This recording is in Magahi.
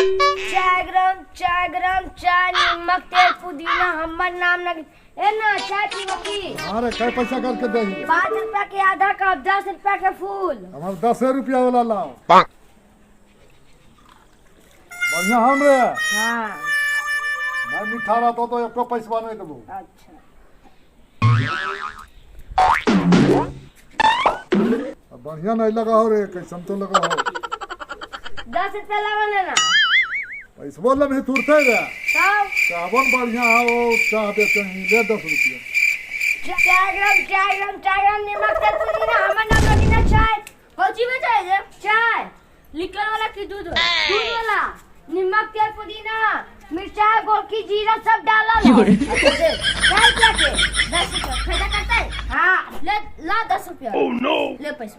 चाय गरम, चाय गरम, चाय नमक तेल पुदीना हमर नाम लग ए ना। चाय पीबो की? अरे कै पैसा करके दही? 5 रुपया के आधा कप, 10 रुपया के फूल। हमार 10 रुपया वाला लाओ। बढ़िया हम रे। हाँ। मैं मीठा रहता तो एको पैसा नहीं देबो। अच्छा। अब बढ़िया नहीं लगा हो रे, कैसन तो लगा हो। 10 रुपया लावा ना। पैसबो लबही तुरते रे। तब? चाहबो न बढ़िया हो, चाह बेचे ही ले 10 रुपया। चाय गरम, चाय गरम, चाय गरम, नमक तेल पुदीना हमर नाम लगी ना। चाय कौची में चाय रे? चाय। लिकर वाला की दूध वाला? दूध वाला, नमक तेल पुदीना मिर्चाई गोलकी जीरा सब डाला लो। अच्छा, दे। चाय क्या के? 10 रुपया फायदा करता है। हाँ। ले ला 10 रुपया, ले पैसा।